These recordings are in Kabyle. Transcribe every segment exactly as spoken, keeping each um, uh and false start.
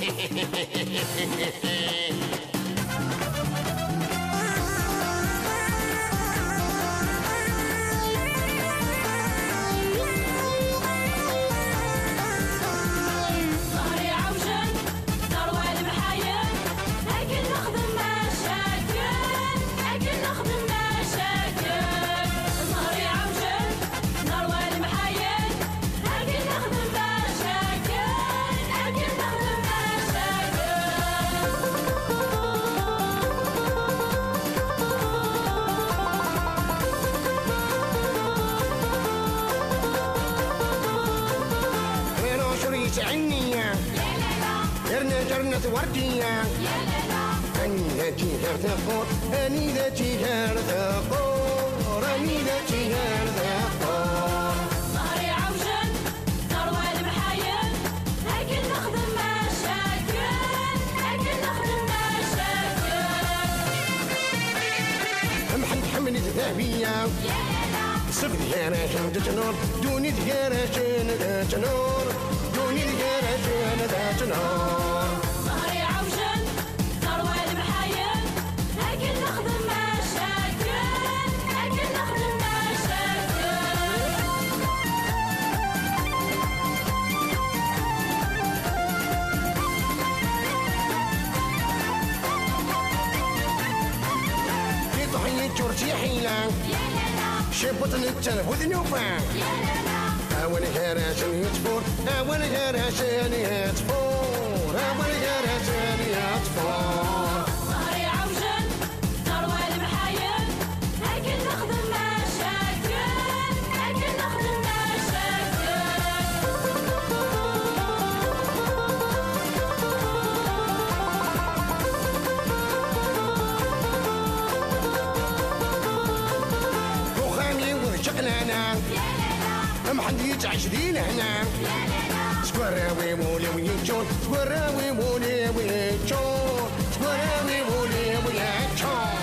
ظهري عوجل، ثروة المحايل، لكن نخدم مشاكل، لكن نخدم مشاكل. ظهري عوجل، ثروة المحايل، لكن نخدم مشاكل، لكن نخدم مشاكل. غير شريت عينيا، يرنا جرنة وردية. أني ذاتي غير تقول، أني ذاتي غير تقول، أني ذاتي غير تقول. ظهري عوجل، ثروة المحايل، لكن نخدم مشاكل، لكن نخدم مشاكل. محمد حمد الذهبية. سبت غير عشان تنور، دوني غير عشان تنور، دوني غير عشان تنور. ظهري عوجل، ثروة المحايل، لكن نخدم مشاكل، لكن نخدم مشاكل. في طحين ترتي حيلة، شبط نتن وذنوبة. أول غير عشان يتفور، أول غير عشان يتفور، أول غير عشان يتفور. ظهري عوجل، ثروة المحايل، لكن نخدم مشاكل، لكن نخدم مشاكل. وخامي وجقنانا، محد يتعجلين هنا. سكوراوي مولي ويجون، سكوراوي مولي ويجون، سكوراوي مولي ويجون.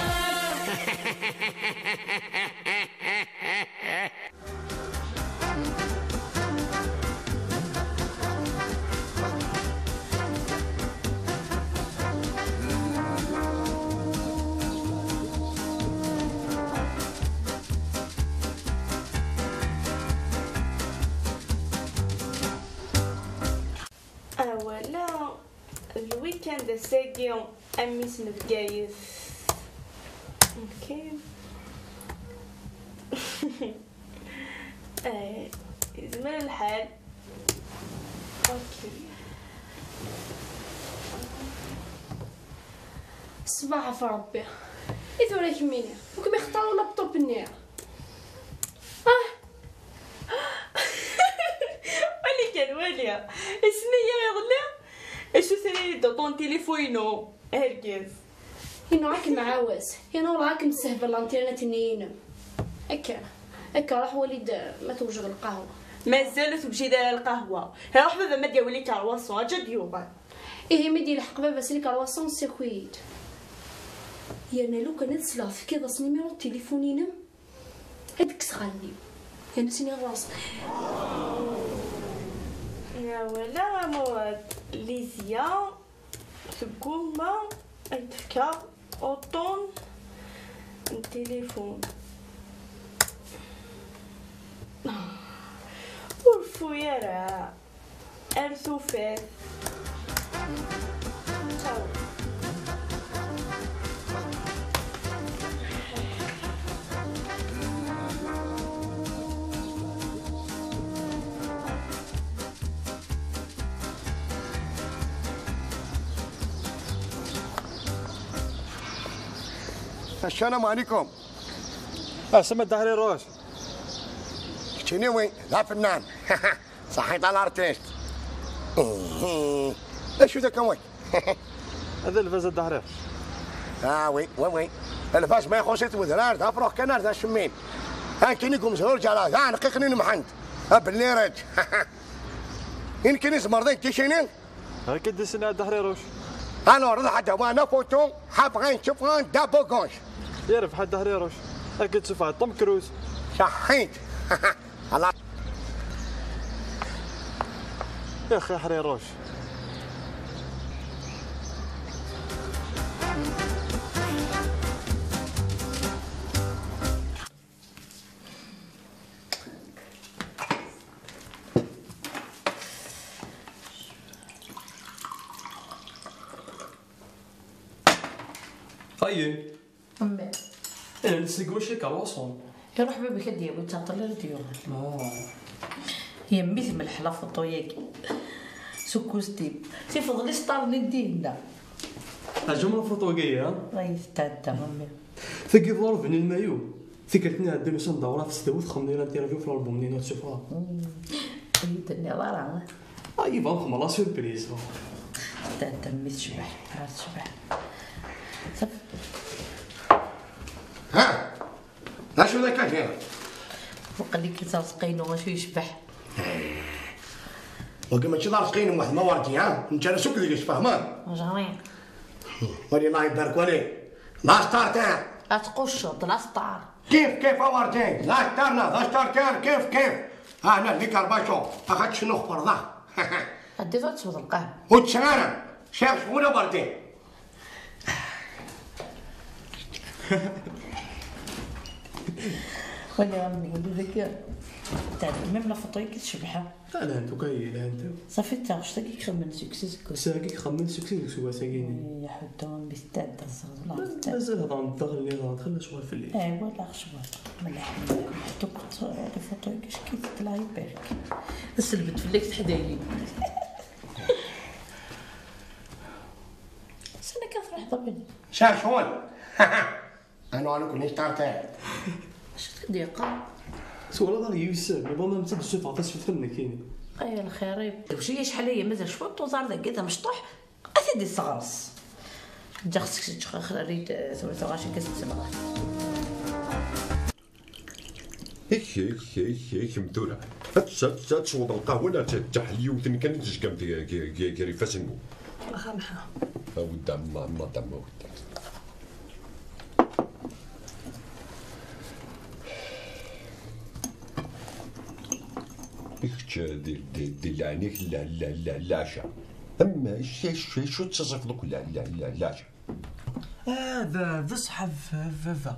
Awala, le week-end ass-agi, a mmi-s n Bgayet. Ok. Eh, yezmer lḥal. Ok. Ṣṣbeḥ ɣef Ṛebbi. I tura kemmini, ur kem-ixeṭṭer ulapṭup-nni? Ah! Wali kan, wali. Isem-iyi iḍelli, isuter-iyi-d uṭṭun n tilifu-inu. Argaz. Inu ad kem-ɛawez. Inu ur ad kem-tessehbel l'internet-nni-inem. Akka, akka, ruḥ wali-d ma tewjed lqahwa. Mazal ur tewjid ara lqahwa. Ruḥ baba ma d-yawi les croissants, aǧa d-yuɣal. Ihi mi d-yelḥeq baba-s les croissants, ssaki-yi-d. Yerna lukan ad sleɣ tefkiḍ-as numéro n tilifun-inem, ad kkseɣ allen-iw. Yerna sini ɣur-s. Ya wala a Murad, Lizia teggumma ad d-tefkeɣ uṭṭun n tilifun. Ur reffu ara. Ar tufat. Ciao. السلام عليكم. Ah, Samed Dahri Rouge. Keččini wi, d afennan. Ṣaḥit a l'artiste. Ihi. D acu d akka wi? Hada lbaz a Dahri. Ah, oui, oui, oui. Lbaz ma ixuṣ-it wedrar, d afrux kan ar d acemmin. Akken i yemzur ǧara, d aɛenqiqni n Mḥend. A belli rad. I nekkini zemreḍ ad yi-d-tisini? Akka d-isini a Dahri Rouge. Alors, d ḥedd wana foto, ḥab ɣayen tufɣan da bogonj. Yerbeḥ a Dahri Rouge. Akka d-tufɣa Tom Cruise. Ṣaḥit. Allah. Ixi Ḥriruc. Ayen. Mmi. Ayen, seg wacu i kerwaṣun? Iruḥ baba-k ad d-yawi ttaṭel ara d-yuɣal. Ah. Yemmi tmelḥ la foto-yagi. Sukkus-t-id. Tifeḍ li sṭar-nni d-yenna. Ɛjem la foto-agi, ha? Ay, tetɛedda, mmi. Tagi d Laruben n Mayu. Tikkelt-nni iɛeddan usan-d awraɣ s tdawit xemni la interview f l'album-nni ur t-sufɣeɣ. Ur yi-d-tenniḍ ara. Ah, iban xemla surprise. Tɛedda mmi tecbeḥ, ah, tecbeḥ. Ṣaf. Ha! D acu d akka kra? Waqil-ik d areẓqi-inu acu yecbeḥ. Wagi mačči d areẓqi-inu waḥd ma werǧi, ha? Nečča ara sukk deg-s, tfehmeḍ? Ẓriɣ. Wali Allah ibarek wali. La star ta. Ad tqucceḍ, la star. Kif kif a werǧi. La star na, la star kan, kif kif. Ah, na, li karbaco. Axaṭ cnu xferḍa. Addiḍ ad tesweḍ lqahwa. Ur tesɛi ara. Sɛiɣ ccɣel a werǧi. Wali ɣer-m, wali dagi. Même la photo-agi tecbeḥ. Ah, lhant akk, ay, lhant akk. Safi d taɣect-agi i ixemmen seg-s azekka. Seg-agi i ixemmen seg-s azekka, s wass-agi-nni. Ay, aḥuddu, mi tetɛedda ẓẓerẓ, la Ma-, tetɛedda. Mazal hedren-d daɣen nniḍen, xilla ccɣel fell-i. Ay, wala ccɣel. Melleḥ, melleḥ, ḥedd akk tt-, la photo-agi, acki tella ibarek. Tselbed fell-ak teḥdayin. Sani akka truḥeḍ a baba? Sɛiɣ ccɣel. Anu anu kuni starter. Acu i d-yeqqar? Twalaḍ ar yiwis, iban am tt-id-ssufeɣ tasfift am nekkini. Ay lxir-iw. D wacu-yi acḥal aya mazal cwiṭ uẓar dagi d amecṭuḥ, ad t-id-isseɣres. Ǧǧiɣ seg-s ǧǧiɣ axir-id, tura tuɣac akka s-tsemɣer. Ik, ik, ik, ik, m tura. Ad ts-, ad ts-, ad tesweḍ lqahwa neɣ d taḥliwt-nni kan i tezgam g-, g-, g-, gar ifassen-nwen? Axa mḥa. A wedda, ma, ma da, ma wedda. I kečč, di, di, di leɛnaya-k, la, la, la, leɛca. Am, acu, acu, acu tettṣifiḍ akk la, la, la, leɛca? Ah, d, d ṣṣeḥ a baba.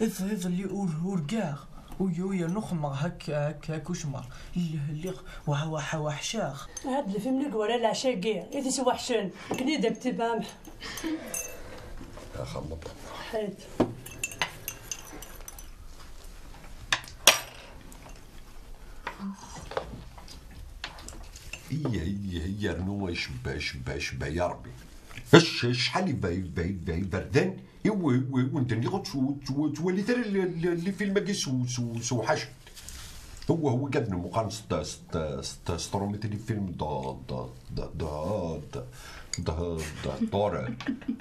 Iḍ-, iḍelli ur, urgaɣ. Uyu, yernu xemmeɣ hak, hak, hak ucmar. Lliɣ, lliɣ wa-, wa-, weḥceɣ. Had lfilm-nni wara leɛca-agi i t-isweḥcen. Nekni d aktib am. Axemmeḍ. Ḥit. Iya, iya, iya, rnu icebba, icebba, icebba, ya Rebbi. Ac-, acḥal iba-, iba-, iba-, iberdan i w-, i w-, i wen-d-nniɣ ur tt-, ur tt-, ur ttwalit ara li, li, li film-agi s, s, s uḥac. Huwa, huwa gad n muqan s, s, s, s trumit li film d, d, d, d, d, d, d, d, d,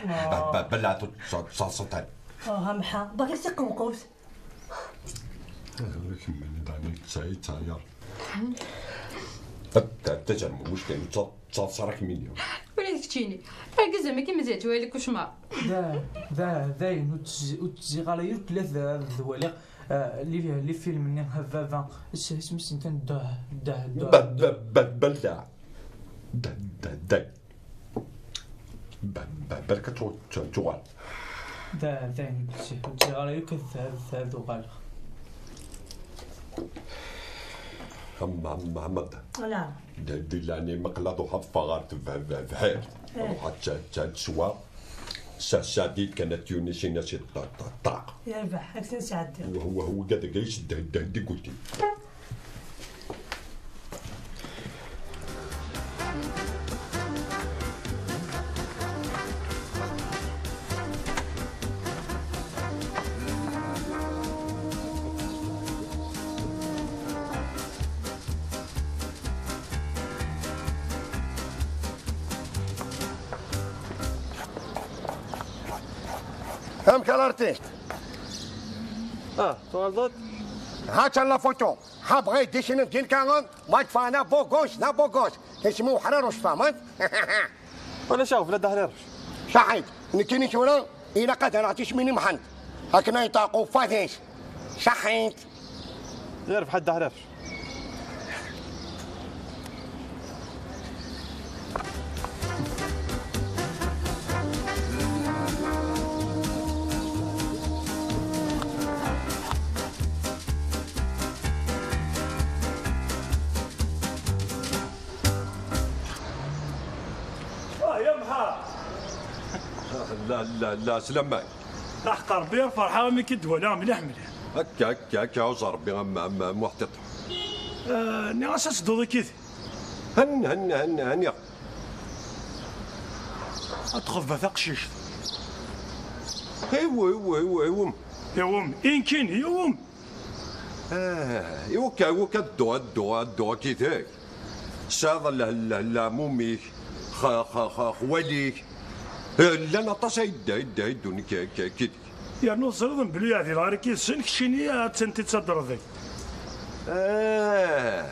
ba-, ba-, bella tu-, sa-, sa-, satan. Oh, ha mḥa, baɣi s iqewqewt. Ur kemmel, dani, ttaya, ttaya. Ad, ad, ad, ad, ttaya, ttaya, ttaya, ttaya. Ula d keččini. Argaz am akken mazal twali cauchemar. Da, da, dayen, ur tzi-, ur tziɣ ara yakk la d, d waliɣ, ah, li, li film-nni, ah, baba, is-, isem-is kan da, da, da, Ba-, ba-, ba-, bella. Da, da, da. Ba-, ba-, balka tu-, tu-, tuɣal. Da, dayen, ur tzi-, ur tziɣ ara yakk ad, ad, ad uɣaleɣ. Am, am, Mḥemmed. Ala. D, di leɛnaya-m aql-aɣ ruḥ ad ffeɣ ɣer teb-, tebḥirt. Eh. Ruḥ ad t-, ad t-, ad teswa. Sa-, sɛeddi-d kan a tyunisin-a si ṭ-, ṭ-, ṭṭaq. Yerbeḥ, ad k-ten-sɛeddiɣ. Wa, wa, wa, gad, gad, yesdeh, deh, diguti. Amek a l'artiste? Ah, tuɣaleḍ-d? Ha-tt-a la photo. Ha bɣa idisinen d inkaɣen, ma tfana bogos, na bogos. Isem-iw Ḥriruc, tfehmeḍ? Ulac aɣbel a Dda Ḥriruc. Saḥit, nekkini tura ilaq ad rreɣ tismin i Mḥend, akken ad yeṭṭerqu ufad-is. Saḥit. Yerbeḥ a Dda Ḥriruc. Ah, ya Mḥa! La, la, la, la, slama. Aḥeqq Ṛebbi, ferḥeɣ imi k-id-walaɣ mliḥ mliḥ. Akka, akka, akka, ɛuzz Ṛebbi, am, am, am Muḥtiṭ. Eh, nniɣ-as ad tedduḍ akkit. Hen, hen, hen, hen, ad texḍeb a taqcict. Iwum, iwum, iwum. Iwum, inkin, iwum. Ah, iwakka, iwakka ddu, ddu, ddu, akkit-ik. Tesɛiḍ le-, le-, leɛmum-ik, xa-, xa-, xa-, xwali-k. Eh, llan aṭas ay dda, ay dda, ay ddun k-, k-, k-, Yernu teẓriḍ mebla ur yeɛdil ara k-yid-sen, keččini ad tent-id-tadreḍ deg. Eh,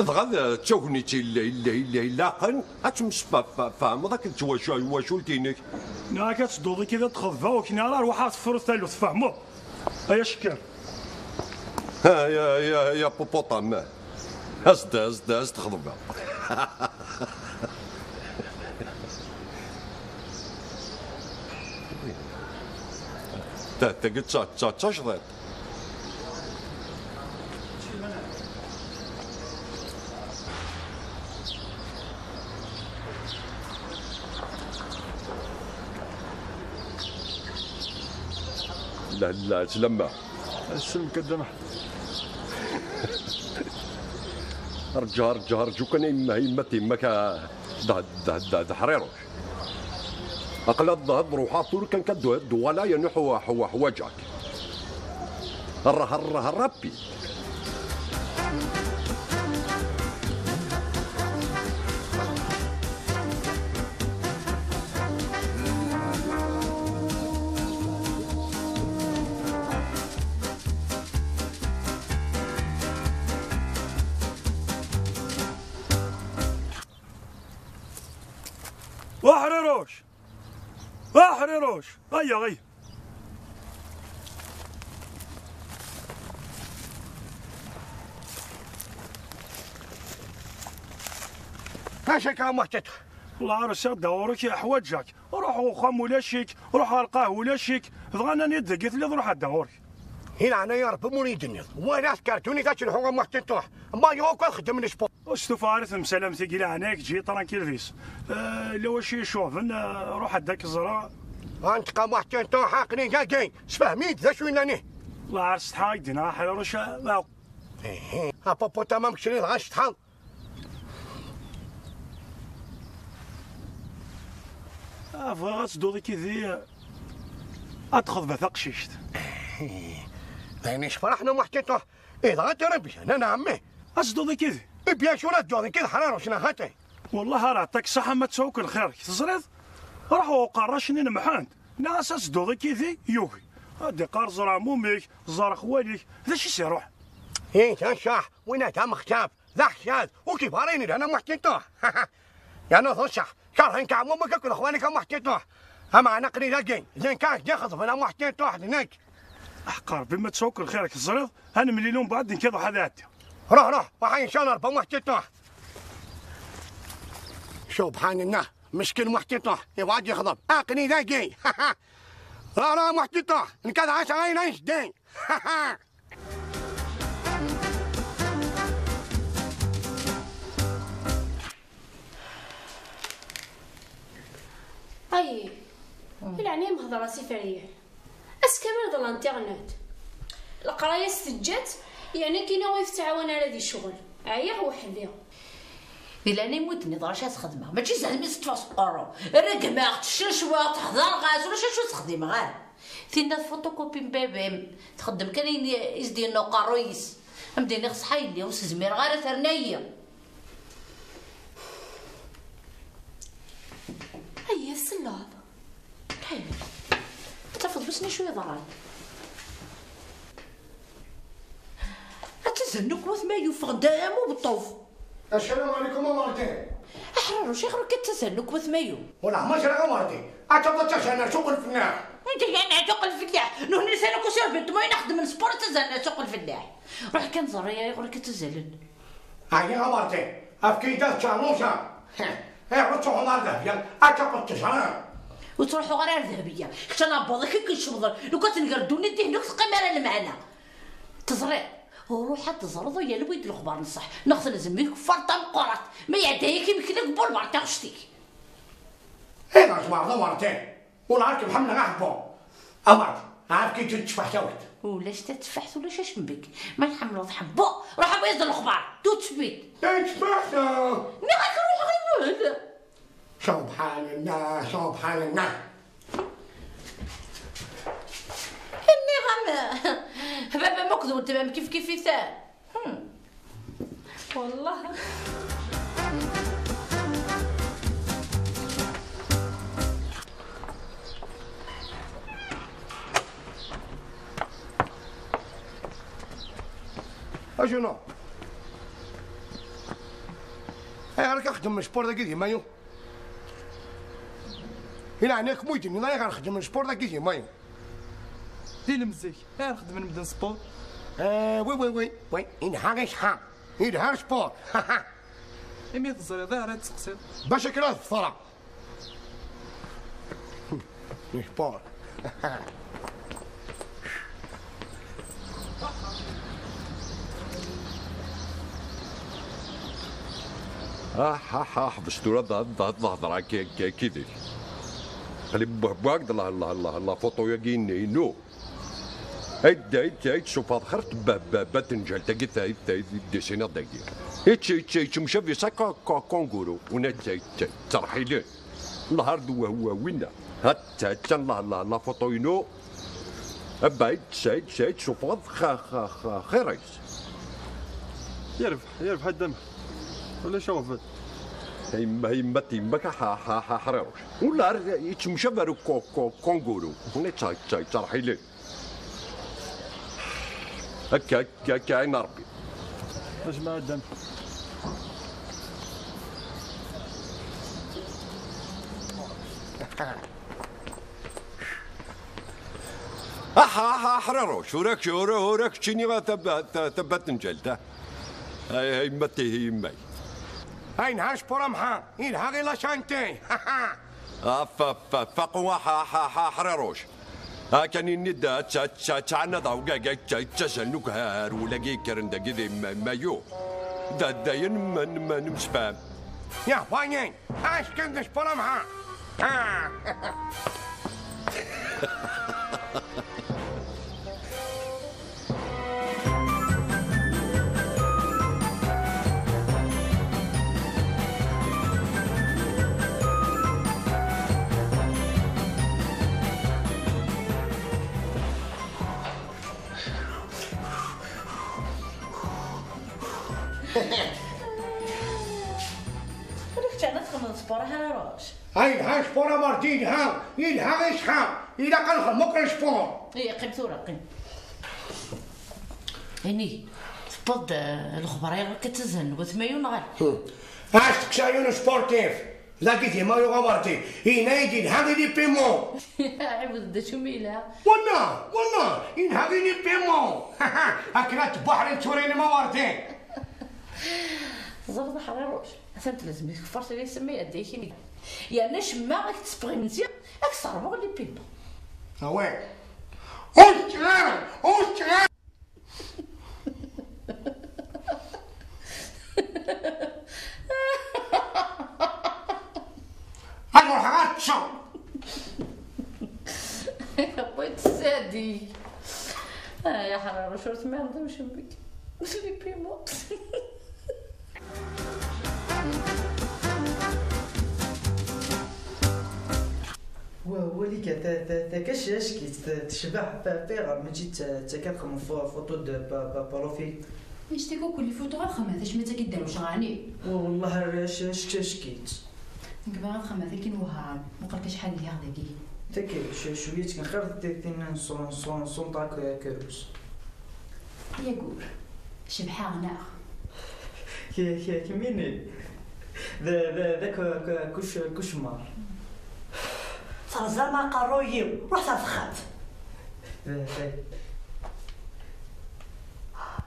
dɣa d tagnit illa, illa, illa, ilaqen ad temsefhmeḍ akked twacu-, twacult-inek. Nniɣ-ak ad tedduḍ akkit ad txeḍbeɣ, ur k-nniɣ ara rwaḥ ad tefruḍ taluft, tfehmeḍ? Ay acekker. Ha, ya, ya, ya pupuṭam. As-d, as-d, as-d xeḍbeɣ. Ta, tagi d ta, d ta, d tajdiṭ. La, la, ttlamma. Asselmek a Dda Meḥ. Rǧu, rǧu, rǧu kan a yemma, a yemma, a yemma-k, ah, d, d, d, d Ḥriruc. Aql-a d, d ruḥeɣ tura kan ka d, d wala yani ḥwa-, ḥwa-, ḥwaǧak. Rah, rah, rapid. Aḥriruc! Aḥriruc! Ayya, ayya! Acu akka a Muḥtiṭ? Wellah ar usiɣ-d ɣur-k, ḥwaǧeɣ-k. Ruḥ uxxam ulac-ik, ruḥ ɣer lqahwa ulac-ik. Dɣa nnan-iyi-d dagi telliḍ, ruḥ ad ɣur-k. Di leɛnaya n Ṛebbi, ma ur yi-d-tenniḍ. Walaɣ tkertun i d-tleḥḥu a Muḥtiṭ, ruḥ. Ma yuɣ akk ad xeddmen sport. Ur stufaɣ ara temsalam-tagi, leɛnaya-k, eǧǧ-iyi tranquille bes. Eh, la wacu icuɣben, eh, ruḥ ad k-ẓreɣ. Anṭeq a Muḥtiṭ, aql-i dagi. Sfehmi-d d acu yennan ih. Wellah ar setḥaɣ i k-d-yenna Ḥriruc, eh, Ihi, a pupuṭam, am keččini dɣa tsetḥaḍ. Ah, bɣiɣ ad tedduḍ akkit-i, ad texḍeb a taqcict. D ayen yessefraḥen a Muḥtiṭ, ruḥ. Eh, dɣa tirabit, ana, ɛemmi. Ad tedduḍ akkit-i? Eh bien sûr, ad dduɣ akkit Ḥriruc, neɣ xaṭi? Wellah ara aṭak ṣaḥa ma ttawk lxir-ik, teẓriḍ? Ruḥ uqerrac-nni n Mḥend, nniɣ-as ad tedduḍ akkit-i, yugi. Ad d-iqqar ẓer ɛmum-ik, ẓer xwali-k, d acu i s-iruḥ? Ih, d acaḥ, winna d amextab, d aḥeccad, ur k-ibɣa ara ayen yelhan a Muḥtiṭ. Yerna d acaḥ, kerhen-k ɛmum-ik akked xwali-k a Muḥtiṭ. Ameɛna aql-i dagi, d nekk ara k-d-ixeḍben a Muḥtiṭ, d nekk. Aḥeqq Ṛebbi ma ttawk lxir-ik, teẓriḍ? Ad nemlil umbeɛd, nekk ad ruḥ ad ɛeddiɣ. Ruḥ, ruḥ, ruḥ, in ca Allah, Ṛebbi a Muḥtiṭ. Subḥan Allah, meskin Muḥtiṭ, yebɣa ad yexḍeb. Aql-i dagi. Ruḥ, ruḥ a Muḥtiṭ, nekk ad ɛaceɣ ayen ay jeddi. Ay, di leɛnaya-m hḍer-as i Feryaḥ. Ass kamel d l'internet. Leqraya-s teǧǧa-tt, yerna kina ur tettɛawan ara di ccɣel. Ɛyiɣ weḥd-i. Di leɛnaya-m ur d-tenniḍ ara acu ad xedmeɣ. Mačči zehd mi s-ṭṭfeɣ seg uqerru. Regmeɣ-tt, ccecweɣ-tt, ḥḍreɣ-as, ulac acu ur s-xdimeɣ ara. Tinna tfotokopi n baba-m, txeddem kan ayen i s-d-yenna uqerruy-is. Am d-iniɣ ṣṣeḥ a yelli, ur s-zmireɣ ara, terna-yi. Ay, selleḍ. Ḥay, ad tafeḍ wissen acu yeḍran. Ad tazan akk watmayu ffɣen-d am ubeṭṭuf. Assalamu ɛlikum a Martin. Aḥraruc, ayɣer akka ttazzalen akk watmayu? Wala ma ẓriɣ a Martin. Ad tafeḍ ttazzalen ar suq lfellaḥ. Ttazzalen ar suq lfellaḥ? Nuhni sani akk usirbent ma ayen xeddmen sport ttazzalen ar suq lfellaḥ. Ruḥ kan ẓer ayɣer akka ttazzalen. Ɛyiɣ a Martin. Efk-iyi-d ad ččeɣ nusa. Ayɣer ur ttruḥuḍ ar Dehbiya? Ad tafeḍ ttejra. Ur ttruḥuɣ ara ar Dehbiya. Kečč anabuḍ-ik i k-icewḍen. Lukan tenger ddunit dihin ur teqqim ara lmeɛna. Teẓriḍ? Ruḥ ad teẓreḍ u yal wi d lexbar n ṣṣeḥ, neɣ telzem ikeffar tameqqrant, ma iɛedda-yak imekli deg bulbar taɣect-ik. Ayɣer tmeɛreḍ a Martin? Ula akken ḥemmleɣ aḥebbu. Awer, عارف كي تجي تشبح شاوت. Ulac tateffaḥt, ulac acembek. Ma tḥemmleḍ ḥebbu, ruḥ a bu-, yaẓ lexbar. Tout de suite. Tateffaḥt, ah. Nniɣ-ak ruḥ ɣiwel. سبحان الله، سبحان الله. Nniɣ-am, baba-m akked weltma-m kif kif-iten. Hmm. Wallah. Acu no? Ayɣer akka xeddmen sport dagi di mayu? Ilaq-ak mu yi-d-tenniḍ ayɣer xeddmen sport dagi di mayu? Di lemzik, ayɣer xeddmen medden sport? Eh, oui, oui, oui, oui, yelha i ṣṣeḥḥa, yelha sport. Imi teẓriḍ, ayɣer i d-teqsiḍ? Bac akken ad ḍefreɣ. Sport. Ah, ah, ah, ḥbes tura d, d, d hḍra ki-, ki-, kidek. Qli buh-, buhak-d la, la, la, la photo-yagi inu. Ay d, ay d, ay d-sufeḍ xir ba, ba, ba tenǧalt-agi, tay, tay, d-issiniḍ dagi. Ittemcabi sa ka, ka, kanguru, una tay, tay, ttreḥ-ilen. Lhar d wa, wa, winna. Hatta, hatta la, la, la photo-inu. Abba, ay d, ay d, ay d-sufeḍ xa, xa, xa, xir-is. Yerbeḥ, yerbeḥ a Dda Mḥ. Ulac aɣbel. A yemma, a yemma, a yemma, ka ḥa, ḥa, ḥa, ḥriruc. Ula ar, yettemcabi ar ko, ko, kanguru. Una yettreḥ-ilen. Akka, akka, akka, ayen a Rebbi. Ajmaɛ a Dda Mḥ. Aḥ, aḥ, aḥ, ḥriruc, ur ak-, ur, ur ak-ččini tab-, ta-, tabatenǧalt, ah. Ay, ay, yemma tihi, yemma. Ay, yelha sport a Mḥa, yelha i la santé. Af, af, af, faqu, aḥ, aḥ, aḥ, aḥ, ḥriruc. Akken inni-d, tt-, tt-, ttɛanad awgag, tt-, ttazal n ukhar, wulagi yekkren dagi di ma-, mayu. Da, dayen, ma, ma nemsefham. Ya, wayen, acu kan d sport a Mḥa. Ah. Ur kečč ara txedmeḍ sport, a Ḥriruc. Ay, yelha sport a Martin, yelha, yelha i ṣṣeḥḥa, ilaq ad nxedm akk sport. Ihi, qqim tura, qqim. Ini, tewweḍ-d, eh, lexbar-a akka ttazzalen watmayu neɣ ala? Hmm. Asteqsi-inu sportif, dagi di mayu a Martin, yenna-yi-d yelha i les piments. Ɛiwed-d acu mi yelha. Wallah, wallah, yelha i les piments. Akken ad tbuḥrin turin-im a Martin. Teẓriḍ a Ḥriruc, atan lezm ikeffer s yisem i ɛedda ikini. Yerna acemma ad k-d-seffeɣ imensi, ad k-sserbuɣ les piments. Ah ouais. Ur ččiɣ ara, ur ččiɣ ara. Ad ruḥeɣ ad ṭṭseɣ. Wayt sadi. Ah, ya Ḥriruc, ur tmireḍ i ucembek. Les piments. Wa-, wali kan, ta, ta, ta, kacac-ik, t-, tecbeḥ, pa-, pire, mačči d ta, d takka txedmeḍ fo-, photo de pa-, pa-, profil. Ictik akk les photos ad xedmeɣ, acimi d tagi dderwceɣ ɛni? Wa-, wellah ar-, ac-, ac-, ac-, ac-, kit. Nekk bɣiɣ ad xedmeɣ akken wehran, muqel kan acḥal lhiɣ dagi. Takka, c-, cwiya kan xir ti-, tin n son-, son-, son tak-, kerrus. Yagur, cebḥeɣ neɣ? Ke-, ke-, kemmini. D, d, d ak-, k-, kuc-, kucmar. Terẓam aqerruy-iw, ruḥ ar texxamt. D, d.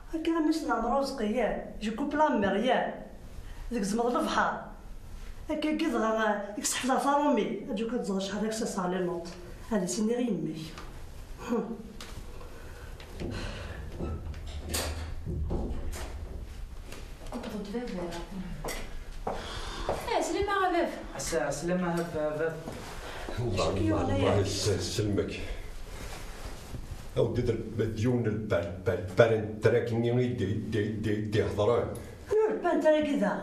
Akka am isem n Ɛmer Urezqi, ya, je coupe la mer, ya, tgezmeḍ lebḥer. Akkagi dɣa i k-sḥefḍeɣ taṛumi, aǧuk ad tẓer acḥal akk sasseɣ les notes, ad as-iniɣ i yemma-k. Hum. Yewweḍ-d baba. Eh, slima a baba. Assa-, slima a baba. Allah, Allah, Allah, s-, selmek. Awd d yiwen lpal, pal, pal n trak-nni i d-, i d-, i d-, i d-ihedren. Anwa lpal n trak-agi da?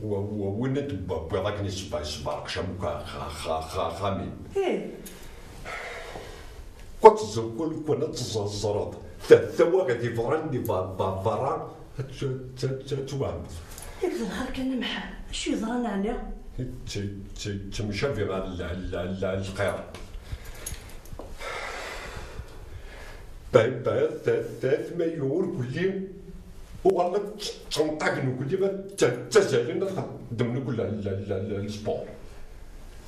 Wa, wa, win i d-wwiḍ akken isba-, isberqec am ka-, xa-, xa-, xa-, xami. Ih. Kwa tẓ-, kwa, kwa ad tẓ-, ẓreḍ. Ta-, tawaɣit iḍran di ba-, ba-, berra, ad t-, t-, t-, twehmeḍ. Yak d lxir kan a Mḥa, acu yeḍran ɛni? T-, t-, t-, temcabi ɣer l-, l-, l-, lxir. Ba-, ba-, ta-, ta-, tma ur kulli, uɣalen tt-, ttnṭagen kulli, ma tt-, ttazalen ad xeddmen kulli l-, l-, l-, l-, lsport.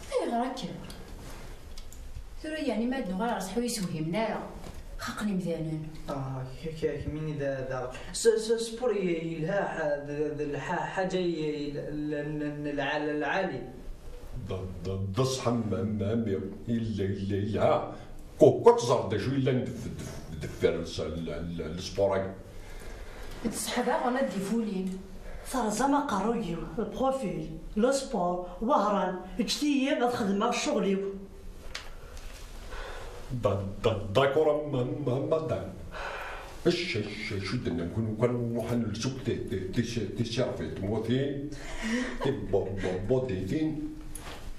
Ayɣer akka? Tura yeɛni ma ad nuɣal ɣer ṣṣeḥ ur yeswehhimen ara. Xaqen imdanen. Ah, k-, k-, kemmini da, da. S-, s-, sport y-, yelha, ah, d, d, d lḥa-, ḥaǧa y-, y-, l-, l-, n, n, lɛali. D, d, d ṣṣeḥ, a m-, a m-, a mmi. Yella, yella, yelha. Ku-, ku teẓreḍ d acu yellan def-, def-, deffir s-, l-, l-, lsport-agi. D ṣṣeḥ daɣen ad d-ifulin. Terẓam aqerruy-iw, le profil, le sport, Wehran, ǧǧet-iyi ad xedmeɣ ccɣel-iw. Da-, da-, d'accord, a m-, a m-, a madame. Ec-, ec-, acu d-nnan kun kan ruḥen lsuk ti-, ti-, ti-, tiserfit, mutin, ti-, bo-, bo-, boditin,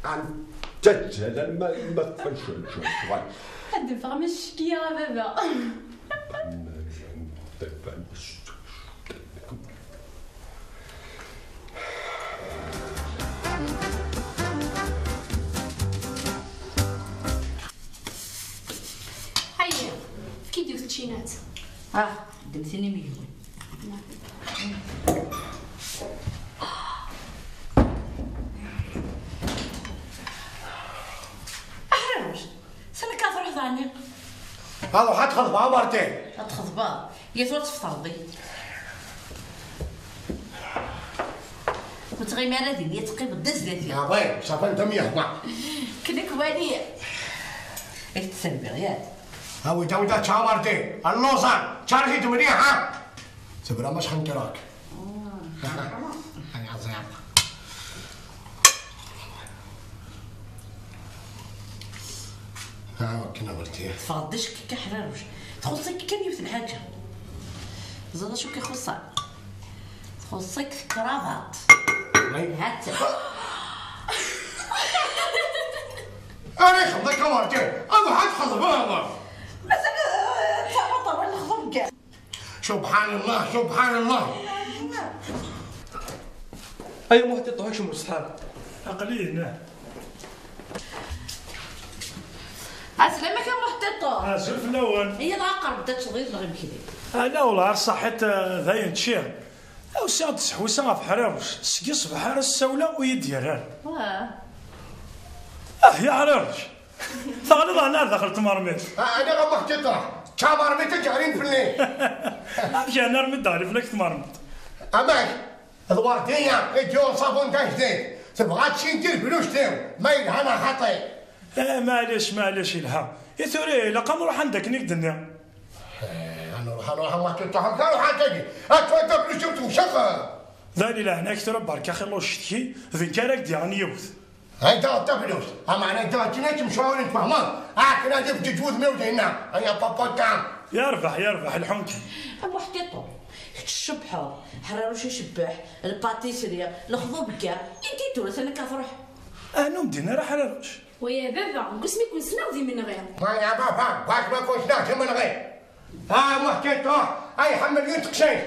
an ttazzal alma, alma tfal ccɣel, ccɣel, ccɣel. Ad d-ffɣem cckiya a baba. Aya, efk-iyi-d yiwet tčinat. Ah, ddem tin imihiwen. Aḥriruc, s nekk ad truḥeḍ ɛni? Ad ruḥ ad txeḍbeḍ a Martin. Ad txeḍbeḍ? Yat ur tfeṭreḍ-iyi. Ur ttɣimi ara din, ad teqqimeḍ d zdat-i. Ah ouais, ça fait un demi-heure. Ken-ik wali. Ad k-tserbiɣ, yak? Awi-d, awi-d, ad teččeḍ a Martin. Alluẓan, ččar-it-id mliḥ, ha? Tebra ma xenqreɣ-k. Ay, aẓiɣ. Ha, akken a Martin. Teffɣeḍ d acekk-ik a Ḥriruc. Txuṣṣ-ik kan yiwet n lḥaǧa. Teẓriḍ acu k-ixuṣṣen? Txuṣṣ-ik tekrabaṭ. Ay. Ha-tt-a. Ara ixḍek a Martin. Ad ruḥ ad txeḍbeḍ. Mazal, eh, d tabaṭa wala lexḍer deg. Subḥan Allah, subḥan Allah. Ay Muḥ Tiṭ, ḥekcem ɣer ṣṣḥab. Aql-i hna. Ɛeslama-k a Muḥ Tiṭ. Azul fell-awen. Ihi dɣa qerb-d ad teččeḍ yid-neɣ imekli. Ala, wellah ar ṣaḥit, eh, dayen ččiɣ. Usiɣ-d seḥwiseɣ ɣef Ḥriruc. Seg ṣṣbeḥ ara s-ssawleɣ ur yi-d-yerri ara. Wah. Ah, ya Ḥriruc. Teɣliḍ ɛni ar daxel tmermit? Ah, ɛni a Muḥ Tiṭ, d tamermit i d-yeɣlin fell-i. Amek yeɛni armi d-teɣli fell-ak tmermit? Amek? D Werdiya i d-yuɣ ṣṣabun d ajdid. Tebɣa ad tcinti lefluct-iw, ma yelha neɣ xaṭi. Eh, maɛlic, maɛlic, yelha. I tura ilaq ad nruḥ anda akken i k-d-nniɣ. Eh, ad nruḥ, ad nruḥ, a Muḥ Tiṭ, amek ad nruḥ anda-agi? Ad twaliḍ lefluct-iw tewceq. D ali leɛnak tura, berka xilla ucetki, d nekk ara k-d-yaɣen yiwet. Ay, daɣ tabluzt. Ameɛna daɣ akken ad temcawaren tfehmeḍ. Akken ad ifǧeǧ wudem-iw dinna. Ay, a papa, tam. Yerbeḥ, yerbeḥ, lḥunki. A Muḥ Tiṭ, kečč tcebbḥeḍ, Ḥriruc icebbeḥ, lpatisri, lexḍub gar, inti tura sani ka truḥ. Ah, ur m-din ara Ḥriruc. Wa ya baba, deg wasmi i ken-ssneɣ d imenɣi. Wa ya baba, deg wasmi i ken-ssneɣ d imenɣi. Ah, Muḥ Tiṭ, ay ḥemmel yun teqcict.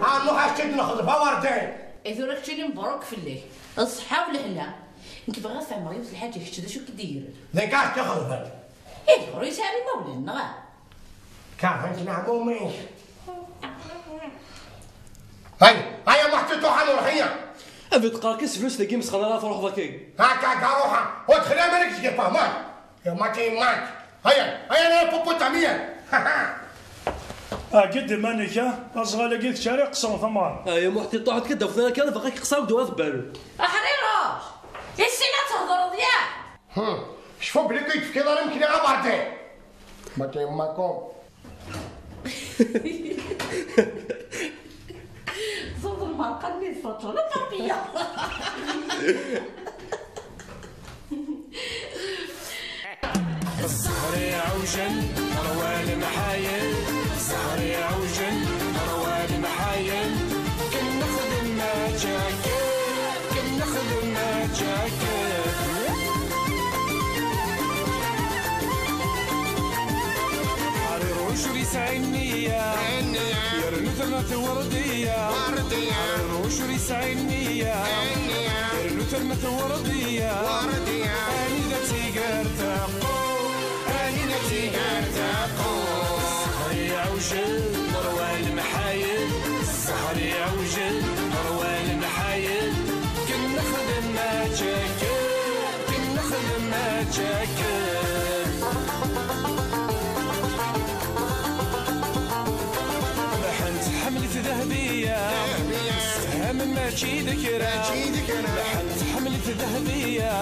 Ah, Muḥ, ad k-id-nexḍeb a Werdiya. I tura keččini mebruk fell-ak. Ṣṣeḥḥa u lehna. Nekk bɣiɣ ad fehmeɣ yiwet lḥaǧa, kečč d acu k-id-igren? D nekk ad k-ixeḍben. Ih, ur yesɛi ara imawlan, neɣ? Kerhen-t leɛmum-ik. Ay, ay, a Muḥ Tiṭ, ruḥ ad nruḥ, iya. Ad d-qqareɣ-k s teflust-agi, mesxen ara truḥeḍ akka. Akka, akka, ruḥ. Ur d-xli ara seg-i, fehmeḍ? Yemma-k, yemma-k. Aya, aya, aya, pupuṭamya. Agi-d iman-ik, ah, aẓɣal-agi d kečč ara iqeṣren tamɣart. Ay, a Muḥ Tiṭ, ruḥ-d kan d-afeḍ ara kan, bɣa k-iqeṣer deg ddwa tebal. Aḥriruc! Issin ad thedreḍ, ya! Hmm, cfu belli ur yi-d-tefkiḍ ara imekli a Martin. Ma d yemma-kum. Ẓẓuḍ lmerqa-nni d Faṭuma, la papiya. Ẓẓher iɛewjen. Ḥariṛuc ur yesɛi nniya. Yernu terna tewṛdiya. Ḥariṛuc ur yesɛi nniya. Yernu terna tewṛdiya. Anida tigert teqqur. Anida tigert teqqur. Ssḥer iɛewjen, ṛwan mḥayen. Ssḥer iɛewjen, ṛwan mḥayen. Ken nexdem mačči akken. Ken nexdem mačči akken. Mḥend tḥemmel-it Dehbiya. Sefhamen mačči d kra. Mḥend tḥemmel-it Dehbiya.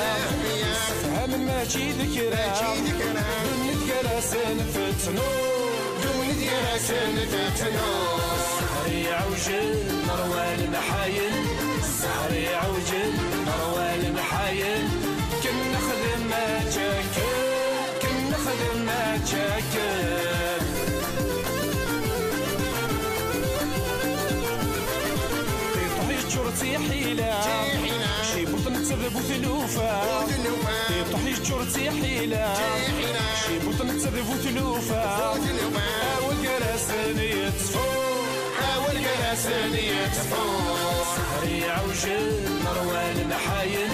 Sefhamen mačči d kra. Ddunit gar-asen tettnur. Ddunit gar-asen tettnur. Ssḥer iɛewjen, ṛwan mḥayen. Ssḥer iɛewjen, ṛwan mḥayen. Ken nexdem mačči akken. Ken nexdem mačči akken. Tiṭuḥ yeččur d tiḥila. Cibuṭ netta d bu tlufa. Tiṭuḥ yeččur d tiḥila. Cibuṭ netta d bu tlufa. Awal gar-asen yettfu. Awal gar-asen yettfu. Ssḥer iɛewjen, ṛwan mḥayen.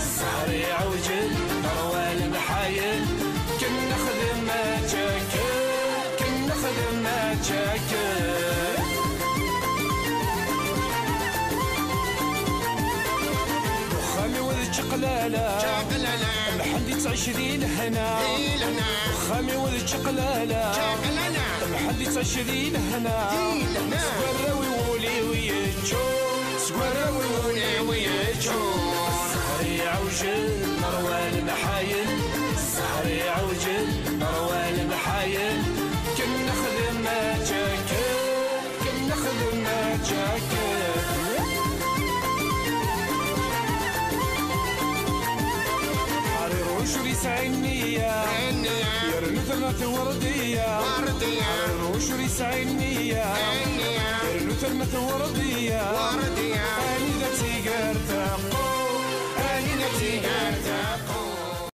Ssḥer iɛewjen, ṛwan mḥayen. Ken nexdem mačči akken. Ken nexdem mačči akken. Uxxam-iw d čaqlala. Mḥend yettɛic di lehna. Uxxam-iw d čaqlala. Mḥend yettɛic di lehna. Seg warraw-iw ul-iw yeččur. Seg warraw-iw ul-iw yeččur. Ssḥer iɛewjen, ṛwan mḥayen. Ssḥer iɛewjen, ṛwan mḥayen. Ken nexdem mačči akken. Ken nexdem mačči akken. Ḥariṛuc ur yesɛi nniya. Yernu terna tewṛdiya. Ḥariṛuc ur yesɛi nniya. Yernu terna tewṛdiya. Anida tigert teqqur. Anida tigert